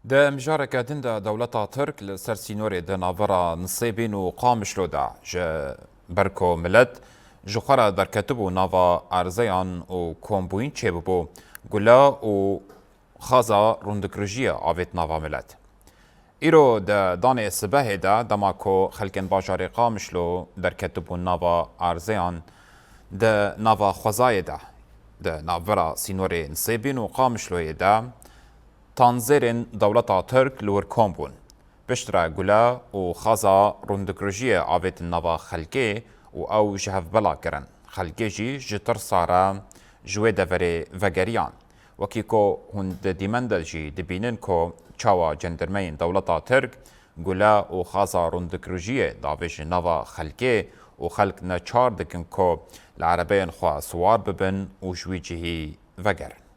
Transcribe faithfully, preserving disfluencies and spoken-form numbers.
Di mijareke din de dewleta Tirk li ser sînorê di navbera Nisêbîn û Qamişlo de ji ber ku milet ji xwe re derketibû nava erzeyan û kombûyîn çêbibû, gule û xaza rûndikrijiyê avêt nava milet. Îro di danê sibehê de dema ku xelkên bajarê Qamişlo derketibûn nava erzeyan di nava xwezayê de, di navbera sînorê Nisêbîn û Qamişloyê de tanzêrên dewleta Tirk li wir kom bûn. Piştre gule û xaza rûndikrijiyê avêtin nava xelkê û ew ji hev bela kirin. Xelkê jî ji tirsa re ji wê deverê vegeriyan. Wekî ku hûn di dîmen de jî dibînin ku çawa cendirmeyên dewleta Tirk gule û xaza rûndikrijiyê davêjin nava xelkê û xelk neçar dikin ku li erebeyên xwe siwar bibin û ji wî cihî vegerin.